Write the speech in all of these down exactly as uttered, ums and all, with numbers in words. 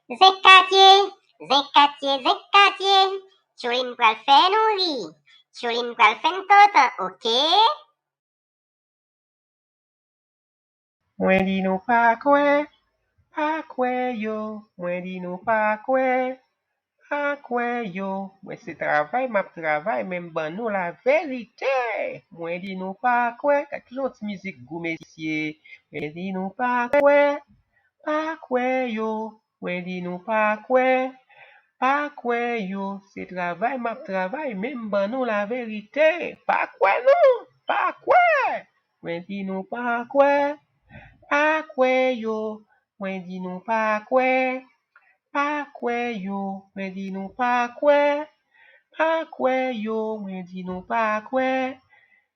Zen Katye, Zen Katye, Zen Katye. Tchoulin pral fè nou ri. Tchoulin pral fè n kontan, oke? Mwen di nou pa kwè, pa kwè yo. Mwen di nou pa kwè, pa kwè yo. Mwen se travay m ap travay, men m ban nou laverite. Mwen di nou pa kwè. Gad ki jan yon ti mizik gou, mesye. Mwen di nou pa kwè, pa kwè yo. Mwen di nou pa kwè, pa kwè yo. Se travay m ap travay, men m ban nou laverite. Pa kwè non, pa kwè. Mwen di nou pa kwè, pa kwè yo. Mwen di nou pa kwè, pa kwè yo. Mwen di nou pa kwè, pa kwè yo. Mwen di nou pa kwè,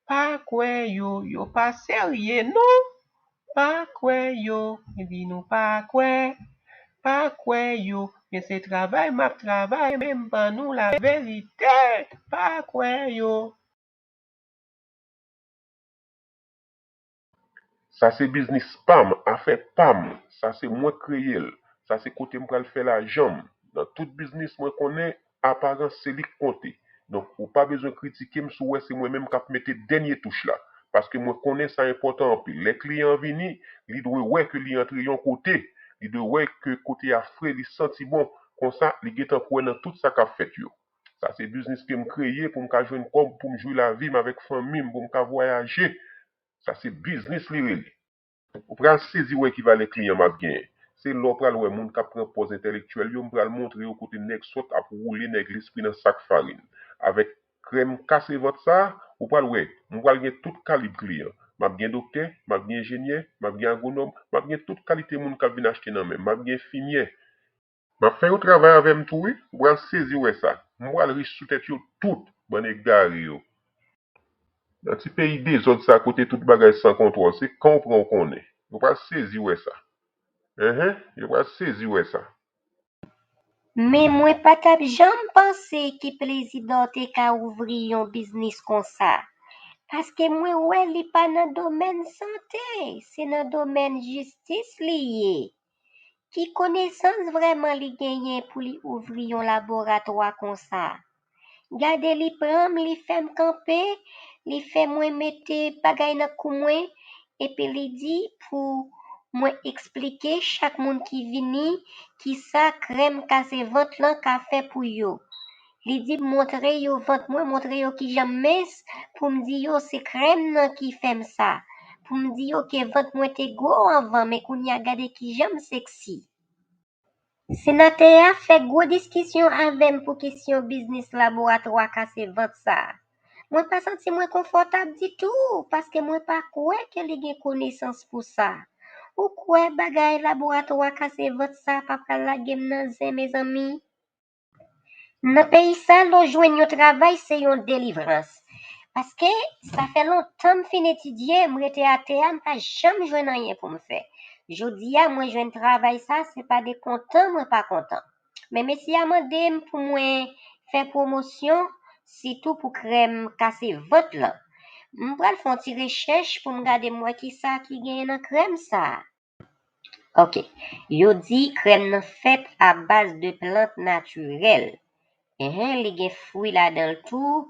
pa kwè yo. Yo pa serye non. Pa kwè yo. Mwen di nou pa kwè, pa kwè yo. Men se travay m ap travay, men m ban nou laverite. Pa kwè yo. Sa se biznis pa m, afè pa m. Sa se mwen k kreye l. Sa se kote m pral fè lajan m. Nan tout biznis, mwen konnen aparans se li k konte. Donk, ou pa bezwen kritike m si w wè se mwen menm k ap mete dènye touch la. Paske mwen konnen sa enpòtan anpil. Lè kliyan an vini, li dwe wè ke li antre yon kote. Li dwe wè ke kote a fre, li santi bon. Konsa, li gentan kwè nan tout sa k ap fèt yo. Sa se biznis ke m kreye pou m ka jwenn kòb, pou m jwi lavi m avèk fanmi m, pou m ka vwayaje. Sa se biznis li rele. Ou pral sezi wè ki valè kliyan m ap genyen. Se la w pral wè moun k ap pran pòz entèlektyèl yo, m pral montre yo kote nèg sòt ap woule nèg lespri nan sak farin. Avèk krèm kase vant sa a, ou pral wè, m pral gen tout kalib kliyan. M ap gen doktè, m ap gen enjenyè, m ap gen agwonòm, m ap gen tout kalite moun k ap vin achte nan men m. M ap gen enfimyè. M ap fè yo travay avè m tou wi, ou pral sezi wè sa. M pral rich sou tèt yo tout, bann egare yo. Nan ti peyi dezòd sa kote tout bagay san kontwòl, se kan w pran w konnen. Yo pral sezi wè sa. Enhen, yo pral sezi wè sa. Men mwen pa t ap janm panse ke Plezidò te ka ouvri yon biznis konsa. Paske mwen wè li pa nan domèn sante, se nan domèn jistis li ye. Ki konesans vrèman li genyen pou li ouvri yon laboratwa konsa? Gade li pran m, li fè m kanpe, li fè mwen mete bagay nan kou mwen, epi li di pou mwen eksplike chak moun ki vini kisa krèm kase vant lan ka fè pou yo. Li di m montre yo vant mwen, montre yo kijan m mens, pou m di yo se krèm nan ki fè m sa. Pou m di yo ke vant mwen te gwo anvan, men kounye a gade kijan m seksi. Senatè a fè gwo diskisyon avè m pou kesyon biznis laboratwa kase vant sa a. Mwen pa santi mwen konfòtab ditou, paske mwen pa kwè ke li gen konesans pou sa. Ou kwè bagay laboratwa kase vant sa a pa pral lage m nan zen, mezanmi? Nan peyi sa, lè w jwenn yon travay, se yon delivrans. Paske sa fè lontan m fin etidye, m rete atè a, m pa janm jwenn anyen pou m fè. Jodi a, mwen jwenn travay sa, se pa de kontan mwen pa kontan. Men mesye a mande m pou mwen fè pwomosyon, sitou pou krèm kase vant lan. M pral fè yon ti rechèch pou m gade m wè kisa ki genyen nan krèm sa a. Ok. Yo di krèm nan fèt a baz de plant natirèl. Enhen, li gen fwi ladan l tou.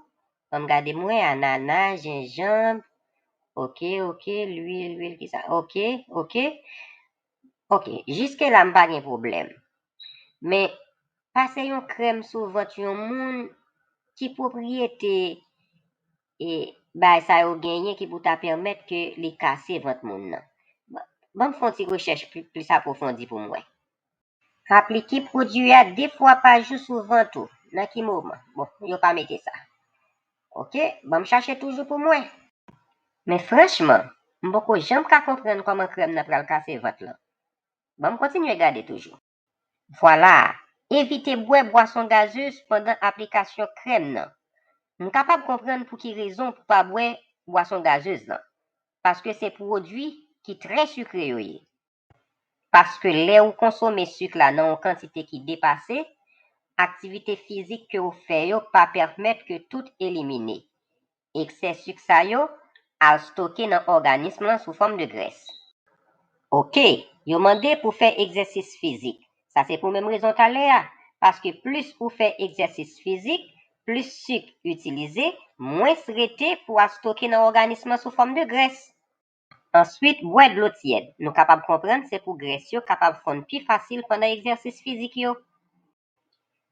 Ban m gade m wè, anana, jenjanm. Ok, ok, lwil, lwil, kisa. Ok, ok. Ok, jiske la m pa gen pwoblèm. Men, pase yon krèm sou vant yon moun, ki pwopriyete e bagay sa yo genyen ki pou ta pèmèt ke li kase vant moun nan? Ban m fè yon ti rechèch pli- plis apwofondi pou m wè. Aplike pwodui a de fwa pa jou sou vant ou. Nan ki moman? Bon, yo pa mete sa. Ok, ban m chache toujou pou m wè. Men franchman, m poko janm ka konprann kòman krèm nan pral kase vant lan. Ban m kontinye gade toujou. Vwala, evite bwè bwason gazez pandan aplikasyon krèm nan. M kapab konprann pou ki rezon pou pa bwè bwason gazez lan, paske se pwodui ki trè sikre yo ye. Paske lè ou konsome sik la nan yon kantite ki depase, aktivite fizik ke w fè yo pa pèmèt ke tout elimine. Eksè sik sa yo al stoke nan òganis lan sou fòm de grès. Ok, yo mande pou fè egzèsis fizik. Sa se pou menm rezon talè a, paske plis ou fè egzèsis fizik, plis sik itilize, mwens rete pou al stoke nan òganis lan sou fòm de grès. Answit, bwè dlo tyèd. Nou kapab konprann se pou grès yo kapab fonn pi fasil pandan egzèsis fizik yo.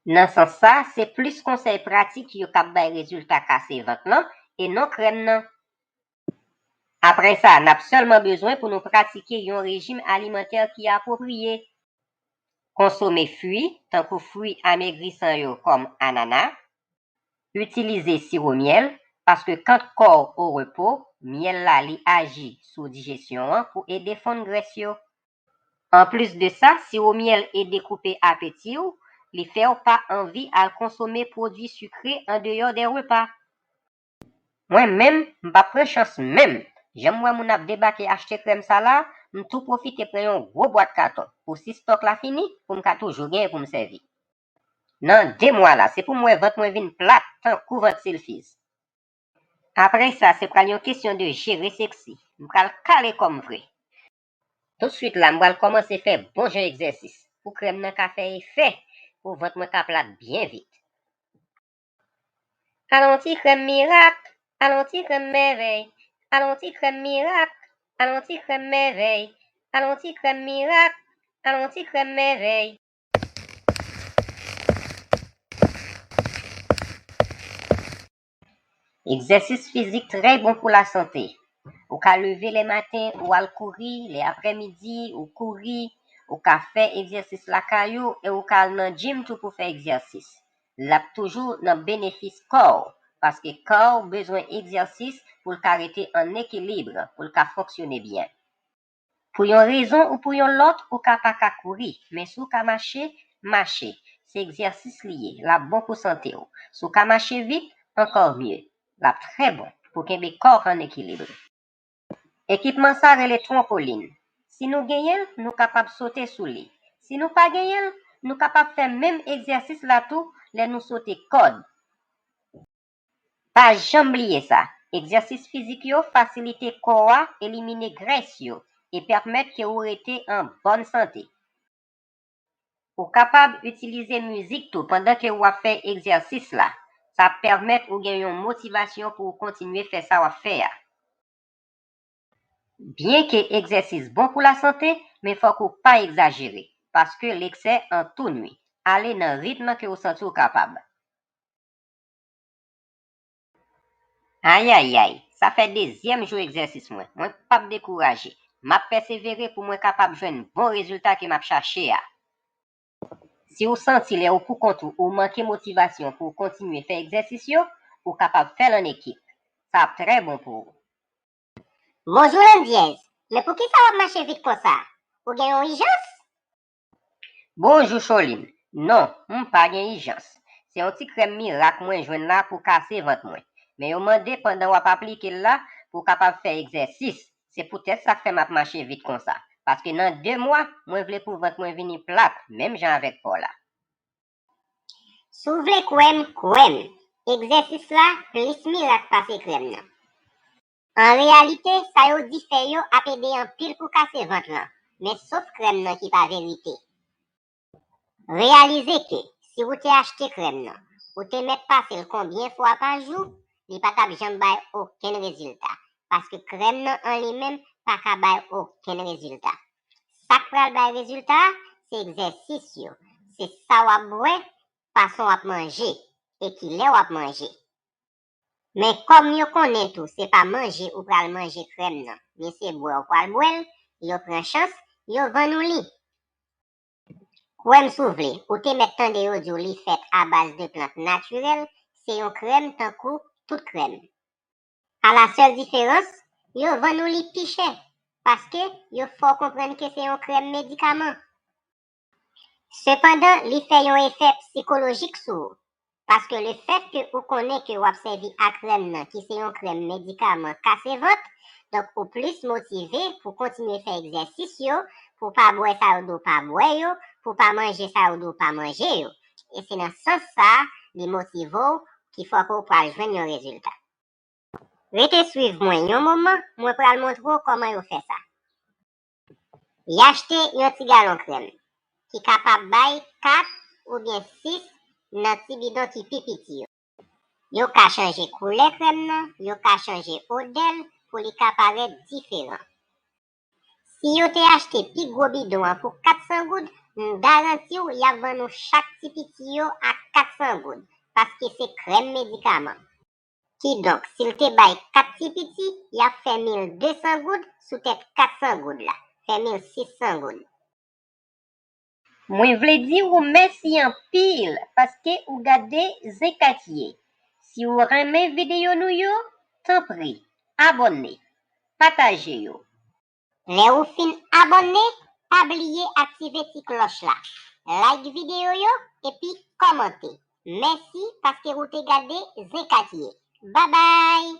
Nan sans sa, se plis konsèy pratik yo k ap bay rezilta kase vant lan e non krèm nan. Apre sa, n ap sèlman bezwen pou nou pratike yon rejim alimantè ki apwopriye. Konsome fwi, tankou fwi amegrisan yo kòm anana. Itilize siwo myèl, paske quand kò w o repo, myèl la li aji sou dijesyon an pou ede fonn grès yo. Anplis de sa, siwo myèl ede koupe apeti w, li fè w pa anvi al konsome pwodui sikre andeyò dè repa. Mwen menm, m p ap pran chans menm. Jan m wè moun ap debake achte krèm sa la, m tou pwofite pran yon gwo bwat katon pou si stòk la fini, pou m ka toujou genyen pou m sèvi. Nan de mwa la, se pou m wè vant mwen vin plat tankou vant silfiz. Apre sa, se pral yon kesyon de jere seksi. M pral kale kò m vre. Toutswit la, m pral kòmanse fè bon jan egzèsis pou krèm nan ka fè efè, pou vant mwen ka plat byen vit. Al on ti krèm mirak, al on ti krèm mèvèy, al on ti krèm mirak, al on ti krèm mèvèy, al on ti krèm mirak, al on ti krèm mèvèy. Egzèsis fizik trè bon pou lasante. Ou ka leve lè maten, ou al kouri, lè aprèmidi, ou kouri, ou ka fè egzèsis lakay ou e ou ka al nan gym tou pou fè egzèsis. L ap toujou nan benefis kò w, paske kò w bezwen egzèsis pou l ka rete an ekilib, pou l ka fonksyone byen. Pou yon rezon ou pou yon lòt, ou ka pa ka kouri, men si w ka mache, mache. Se egzèsis li ye, l ap bon pou sante w. Si w ka mache vit, ankò mye. L ap trè bon pou kenbe kò w an ekilib. Ekipman sa rele tronpolin. Si nou genyen l, nou kapab sote sou li. Si nou pa genyen l, nou kapab fè menm egzèsis la tou lè nou sote kòd. Pa janm bliye sa, egzèsis fizik yo fasilite kò a elimine grès yo e pèmèt ke ou rete an bòn sante. Ou kapab itilize mizik tou pandan ke w ap fè egzèsis la. Sa ap pèmèt ou gen yon motivasyon pou w kontinye fè sa w ap fè a. Byenke egzèsis bon pou lasante, men fòk ou pa egzajere, paske leksè an tou nwi. Ale nan ritm ke w santi w kapab. Ayayay, sa fè dezyèm jou egzèsis mwen. Mwen p ap dekouraje. M ap pèsevere pou mwen kapab jwenn bon rezilta ke m ap chache a. Si w santi lè w poukont ou, ou manke motivasyon pou w kontinye fè egzèsis yo, ou kapab fè l ann ekip. Sa ap trè bon pou ou. Bonjou Landyèz, men poukisa w ap mache vit konsa? Ou gen yon ijans? Bonjou Cholin. Non, m pa gen ijans. Se yon ti krèm mirak mwen jwenn la pou kase vant mwen. Men yo mande pandan w ap aplike l la pou w kapab fè egzèsis. Se poutèt sa k fè m ap mache vit konsa. Paske nan de mwa, mwen vle pou vant mwen vini plat, menm jan avèk kò w la. Si w vle kwè m, kwè m. Egzèsis la plis mirak pase krèm nan. An reyalite, sa yo di fè yo ap ede anpil pou kase vant lan, men sof krèm nan ki pa verite. Reyalize ke si w te achte krèm nan, ou te mèt pase l konbyen fwa pa jou, li pa t ap janm bay okenn rezilta, paske krèm nan an li menm pa ka bay okenn rezilta. Sa k pral bay rezilta a, se egzèsis yo, se sa w ap bwè, fason w ap manje, e kilè w ap manje. Men kòm yo konnen tou se pa manje ou pral manje krèm nan, men se bwè w pral bwè l, yo pran chans, yo vann ou li. Kwè m si w vle, ou te mèt tande yo di w li fèt abaz de plant natirèl, se yon krèm tankou tout krèm. A la sèl diferans, yo vann ou li pi chè, paske yo fè w konprann ke se yon krèm medikaman. Sepandan, li fè yon efè sikolojik sou ou, paske lefètke ou konnen ke w ap sèvi a krèm nan ki se yon krèm medikaman kase vant, donk ou plis motive pou kontinye fè egzèsis yo, pou pa bwè sa yo di w pa bwè yo, pou pa manje sa yo di w pa manje yo. E se nan sans sa a, li motive w ki fè ke w pral jwenn yon rezilta. Rete swiv mwen yon moman, mwen pral montre w kòman yo fè sa. Y achte yon ti galon krèm. ki kapab bay kat oubyen sis nan ti bidon ki pi piti yo. Yo ka chanje koulè krèm nan, yo ka chanje odè l pou li ka parèt diferan. Si yo te achte pi gwo bidon an pou kat san goud, m garanti w y ap vann ou chak ti piti yo a kat san goud, paske se krèm medikaman. Kidonk, si l te bay kat ti piti, y ap fè mil de san goud sou tèt kat san goud la, fè mil sis san goud. Mwen vle di ou mèsi anpil paske ou gade Zen Katye. Si ou renmen videyo nou yo, tanpri, abòne, pataje yo. Lè ou fin abòne, pa bliye aktive ti klòch la, like videyo yo, epi kòmante. Mèsi paske ou te gade Zen Katye. Babay!